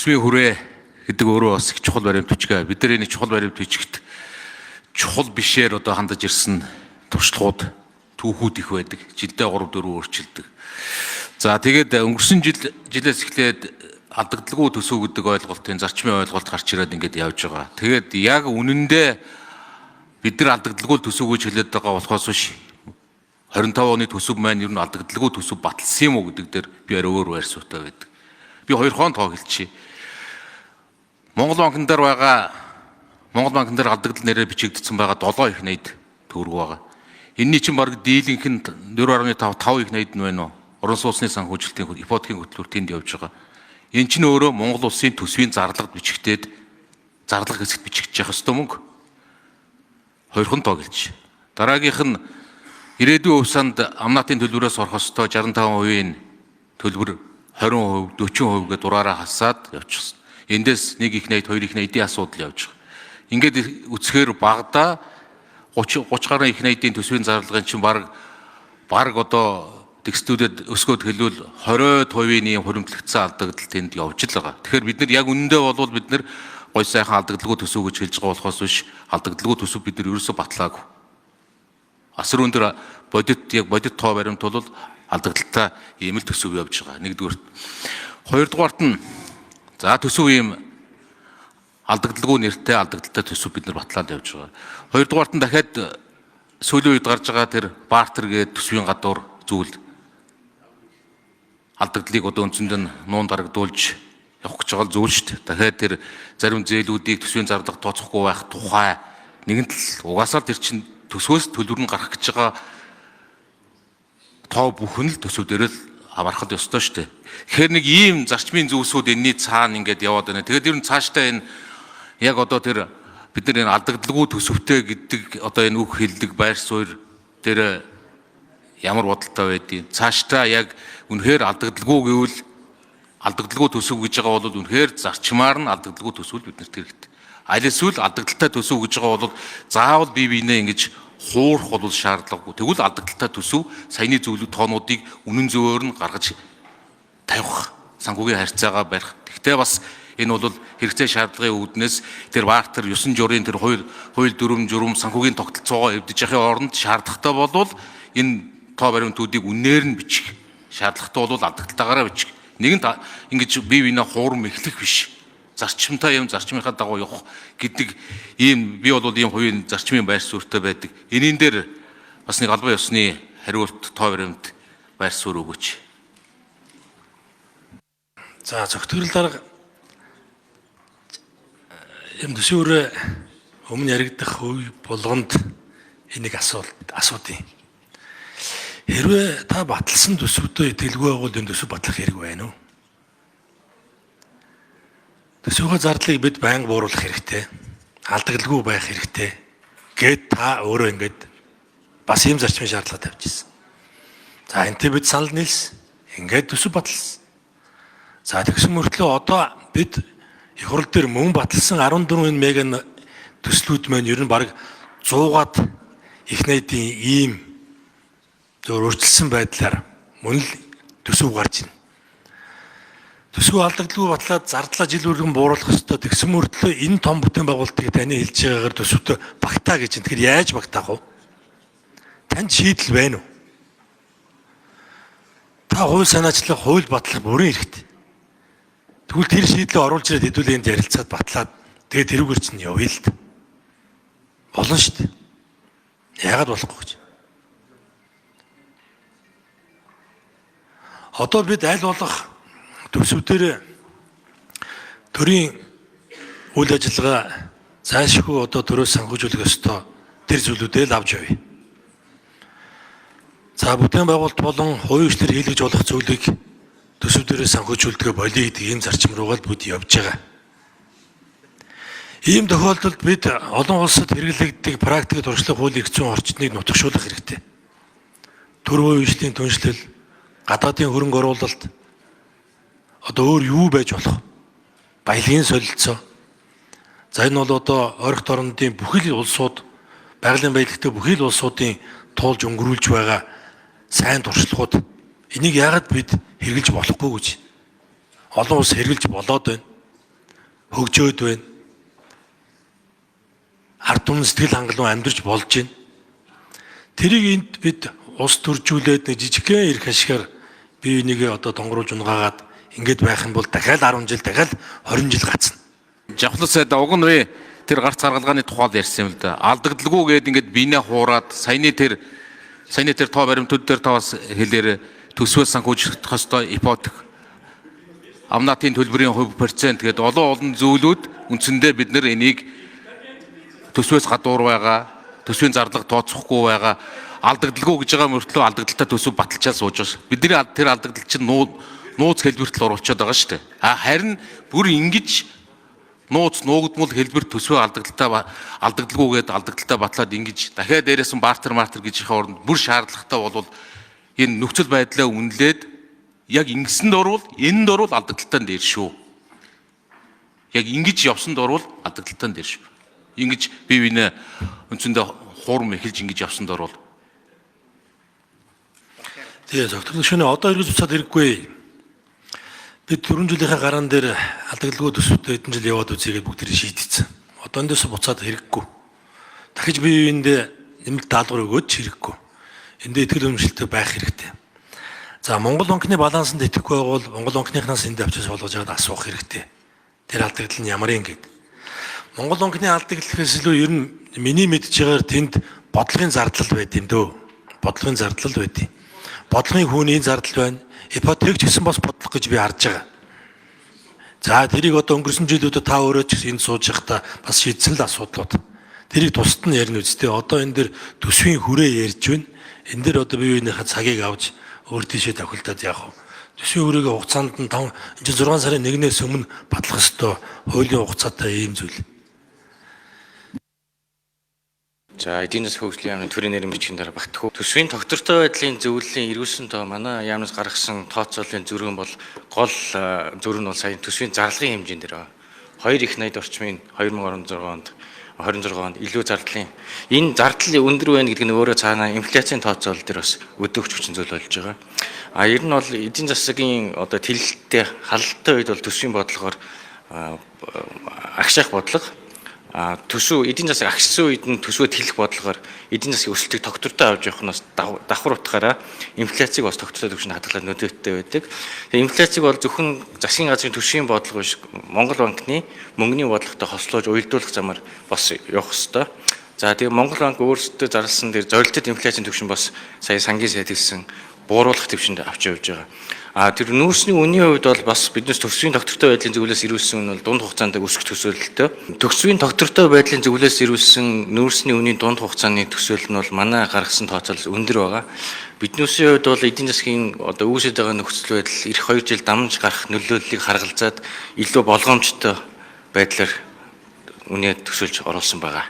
Төсвийн хүрээ гэдэг өөрөө бас их чухал баримт бичгээ. Бид нар энэ чухал баримт бичгт чухал бишээр одоо хандаж ирсэн туршлагууд, түүхүүд их байдаг. Жилдээ 3 4 өөрчилдөг. За, тэгээд өнгөрсөн жилээс эхлээд алдагдaltaгүй төсөв гэдэг ойлголтын зарчмын ойлголт гарч ирээд ингээд явж байгаа. Тэгээд яг үнэндээ бид нар алдагдaltaгүй төсөв гэж хэлээд байгаа болохоос биш, 25 оны төсөв маань ер нь алдагдaltaгүй төсөв баталсан юм уу гэдэг дээр би арай өөр байр суурьтай байдаг. Би хоёр хон тоо хэлчихье. Монгол банкн дээр байгаа, Монгол банкн дээр алдагдал нэрээр бичигдсэн байгаа 7 их 80 төгрөг байгаа. Энийний чинь бараг дийлэнх нь 4.5 5 их 80 нь байна уу? Орон сууцны санхүүжилтийн ипотекийн хөтөлбөр тэнд явж байгаа. Энэ чинь өөрөө Монгол улсын төсвийн зарлагад бичигдээд, зарлага хэсэгт бичигдэж явах ёстой мөнгө. Хоёрхон тоо гэлж. Дараагийнх нь ирээдүйн хувь санд амнаатын төлбөрөөс орох ёстой 65%-ийн төлбөр 20%, 40% гэдэг дураараа хасаад явчихсан. Эндээс нэг их 80, хоёр их 80-ийн асуудал явж байгаа. Ингээд үцхээр багада 30 30 гаруй их 80-ийн төсвийн зарлагын чинь бараг одоо текстүүдэд өсгөөд хэлвэл 20%-ийн ийм хуримтлагдсан алдагдал тэнд явж л байгаа. Тэгэхээр бид нар яг үнэндээ болвол бид нар гой сайхан алдагдaltaгүй төсөв гэж хэлж байгаа болохоос биш, алдагдaltaгүй төсөв бид нар ерөөсөө батлаагүй. Асар өндөр бодит, яг бодит тоо баримт бол алдагдaltaй ийм л төсөв явж байгаа. Нэгдүгээрт. Хоёрдугаарт нь, за, төсөв ийм алдагдaltaгүй нэртэй алдагдaltaй төсөв бид нар батлаад явж байгаа. Хоёрдугаарт нь дахиад сүүлийн үед гарч байгаа тэр бартер гэдэг төсвийн гадуур зүйл алдагдлыг одоо үндсэнд нь нуун дарагдуулж явах гэж байгаа зүйл шүү дээ. Дахиад тэр зарим зээлүүдийг төсвийн зарлага тооцохгүй байх тухай нэгэн тал угаасаа тэр чинь төсвөөс төлбөр нь гарах гэж байгаа тоо бүхэн л төсөв дээр л хамаарах ёстой шүү дээ. Тэгэхээр нэг ийм зарчмын зүйлсүүд энэний цаана ингээд яваад байна. Тэгээд ер нь цаашдаа энэ яг одоо тэр бид нар энэ алдагдaltaгүй төсөвтэй гэдэг одоо энэ үг хэллэг, байр суурь дээр ямар бодолтой байдгийг, цаашдаа яг үнэхээр алдагдaltaгүй гэвэл, алдагдaltaгүй төсөв гэж байгаа бол үнэхээр зарчмаар нь алдагдaltaгүй төсөв бид нарт хэрэгтэй. Аль эсвэл алдагдaltaй төсөв гэж байгаа бол заавал бие биенээ ингэж хуурах бол шаардлагагүй. Тэгвэл алдагдaltaй төсөв саяны зүйлүүд тоонуудыг үнэн зөвөөр нь гаргаж тавих, санхүүгийн харьцаагаа барих. Гэхдээ бас энэ бол хэрэгцээ шаардлагын үүднээс тэр бартер 9 журын тэр хууль дүрм журам, санхүүгийн тогтолцоогоо эвдэж явахын оронд шаардлагатай болвол энэ тоо баримтуудыг үнээр нь бичих. Шаардлагатай бол алдагдалтайгаараа бичих. Нэгэнт ингэж бие биенээ хуурам эхлэх биш. Зарчимтай юм зарчмынхаа дагуу явах гэдэг ийм би бол ийм хувийн зарчмын байр суурьтай байдаг. Энийн дээр бас нэг албан ёсны хариулт, тоо баримт, байр суурь өгөөч. За, зөвтгөрөл дарга, юм төсөөрөө өмнө яригдах үе болгонд энийг асуулт асуудیں۔ Хэрвээ та баталсан төсөвдөө итгэлгүй байвал энэ төсөв батлах хэрэг байна уу? Төсвийнхөө зардлыг бид байнга бууруулах хэрэгтэй. Алдагдaltaгүй байх хэрэгтэй. Гэт та өөрөө ингээд бас ийм зарчмын шаардлага тавьж ирсэн. За, энтэй бид санал нийлсэн. Ингээд төсөв баталсан. За, тэгсэн мөртлөө одоо бид их хурл дээр мөн баталсан 14 мега төслүүд маань ер нь бараг 100-аад их найдын ийм зөв өөрчилсөн байдлаар мөн л төсөв гарч ирнэ. Төсөв алдагдaltaгүй батлаад зардлаа жил бүрэн бууруулах ёстой. Тэгсэн мөртлөө энэ том бүтээн байгуулалтыг таны хэлж байгаагаар төсөвтөө багтаа гэж. Тэгэхээр яаж багтаах вэ? Танд шийдэл байна уу? Та хууль санаачлах, хууль батлах бүрэн эрхтэй. Тэгвэл тэр шийдлээ оруулж ирээд хэдүүлээ энд ярилцаад батлаад тэгээд тэрүүгээр чинь явъя л д. Болно шүү дээ. Яагаад болохгүй гэж. Одоо бид аль болох төсөв дээр төрийн үйл ажиллагаа зайлшгүй одоо төрөөс санхүүжүүлэх ёстой тэр зүйлүүдээ л авч явъя. За, бүтээн байгуулалт болон хувийн хвшлэр хийлгэж болох зүйлийг төсөв дээрээ санхүүжүүлдэгэ болиё гэдэг ийм зарчим руугаа л бүгд явж байгаа. Ийм тохиолдолд бид олон улсад хэрэглэгддэг практик, туршлага, хууль эрх зүйн орчныг нутагшуулах хэрэгтэй. Төр хувийн хвшлийн түншлэл, гадаадын хөрөнгө оруулалт, одоо өөр юу байж болох? Баялагын солилцоо. За, энэ бол одоо ойрхот орондын бүхэл улсууд, байгалийн баялагтай бүхэл улсуудын туулж өнгөрүүлж байгаа сайн туршлагууд. Энийг яагаад бид хэрэгжилж болохгүй гэж. Олон улс хэрэгжилж болоод байна. Хөгжөөд байна. Ард түмэн сэтгэл хангалуун амьдарч болж байна. Тэрийг энд бид улс төржүүлээд нэг жижигхэн эрх ашигаар бие бинийгээ одоо донгоруулж унгаагаад ингээд байх юм бол дахиад 10 жил, дахиад 20 жил гацна. Жавхлан сайд уг нь вэ тэр гарц гаргалгааны тухай ярьсан юм л да. Алдагдлгүй гээд ингээд биенээ хуураад саяны тэр тоо баримтууд дээр та бас хэлээр төсвөө санхүүжих ёстой ипотек амнатын төлбөрийн хувь процент гээд олон зүйлүүд үндсэндээ бид нар энийг төсвөөс гадуур байгаа, төсвийн зарлага тооцохгүй байгаа, алдагдлгүй гэж байгаа мөртлөө алдагдaltaй төсөв баталчаа сууж байгаа. Бидний тэр алдагдал чинь нууц хэлбэрт л оруулчаад байгаа шүү дээ. А харин бүр ингэж нууц нуугдмал хэлбэр төсвөө алдагдaltaй алдагдлгүйгээд алдагдaltaй батлаад ингэж дахиад дээрээс нь бартер мартер гэж их оронд бүр шаардлагатай болвол энэ нөхцөл байдлаа үнэлээд яг ингэсэнд орвол энэнд орвол алдагдaltaй дээр шүү. Яг ингэж явсанд орвол алдагдaltaй дээр шүү. Ингэж бие биенээ үндсэндээ хурм эхэлж ингэж явсанд орвол Тэгээ зөвтгөл шөнө одоо эргэж буцаад хэрэггүй. Бид 4 жилийнхаа гараан дээр алдагдлгүй төсөвтэй хэдэн жил яваад үзье гэж бүгд тэр шийдсэн. Одоо эндээс буцаад хэрэггүй. Дахиж бие биендээ нэмэлт даалгавар өгөөд ч хэрэггүй. Эндээ итгэл үнэмшилтэй байх хэрэгтэй. За Монгол банкны балансанд итгэхгүй байвал Монгол банкныхнаас энд авчиж суулгаж аваад асуух хэрэгтэй. Тэр алдагдал нь ямар юм гээд. Монгол банкны алдагдал гэхээс илүү ер нь миний мэдж байгаагаар тэнд бодлогын зардал байд юм дөө. Бодлогын зардал байд юм. Бодлогын хүүний зардал байна. Ипотек ч гэсэн бас бодлого гэж би харж байгаа. За тэрийг одоо өнгөрсөн жилүүдэд та өөрөө ч гэсэн энд сууж байхдаа бас шийдсэн л асуудлууд. Тэрийг тусад нь ярина үсттэй. Одоо энэ дэр төсвийн хүрээ ярьж байна. Энэ дэр одоо бие биенийхээ цагийг авч өөр тийшээ тохиолдоод яах вэ? Төсвийн хүрээгээ хугацаанд нь 5 энэ 6 сарын 1-ээс өмнө батлах ёстой хуулийн хугацаатай ийм зүйл. За эдийн засгийн хөгжлийн яамны төрийн нэрийн бичгийн дараа багтах. Төсвийн тогтвортой байдлын зөвлөлийн эргүүлсэн тоо манай яамнаас гаргасан тооцооллын зөрүүн бол гол зөрүү нь бол сая төсвийн зарлагын хэмжээнд дээр байна. 2 их 80 орчмын 2016 онд 26 онд илүү зардлын энэ зардал өндөр байна гэдэг нь өөрөө цаанаа инфляцийн тооцоолол дээр бас өдөөгч хүчин зүйл болж байгаа. А ер нь бол эдийн засгийн одоо тэлэлттэй халалтай үед бол төсвийн бодлогоор агшаах бодлого төсөв эдийн засаг агшсан үед нь төсвөө тэлэх бодлогоор эдийн засгийн өсөлтийг тогтвортой авч явах нь бас давхар утгаараа инфляцийг бас тогтвортой түвшинд хадгалах нөлөөтэй байдаг. Тэгээ инфляцийг бол зөвхөн засгийн газрын төсвийн бодлого биш Монгол банкны мөнгөний бодлоготой хослуулж уялдуулах замаар бас явах ёстой. За тэгээ Монгол банк өөрсдөө зарласан тэр зорилттой инфляцийн түвшин бас сая сангийн сайд хэлсэн бууруулах түвшинд авч явж байгаа. А тэр нүүрсний үнийн хувьд бол бас биднес төсвийн тогтвортой байдлын зөвлөөс ирүүлсэн үн бол дунд хугацаанд өсөх төсөөлөлтөө. Төсвийн тогтвортой байдлын зөвлөөс ирүүлсэн нүүрсний үнийн дунд хугацааны төсөөлөл нь бол манай гаргасан тооцоолол өндөр байгаа. Биднээсийн хувьд бол эдийн засгийн одоо үүсэж байгаа нөхцөл байдал эх 2 жил дамж гарах нөлөөллийг харгалзаад илүү болгоомжтой байдлаар үнэ төсөөлж оруулсан байгаа.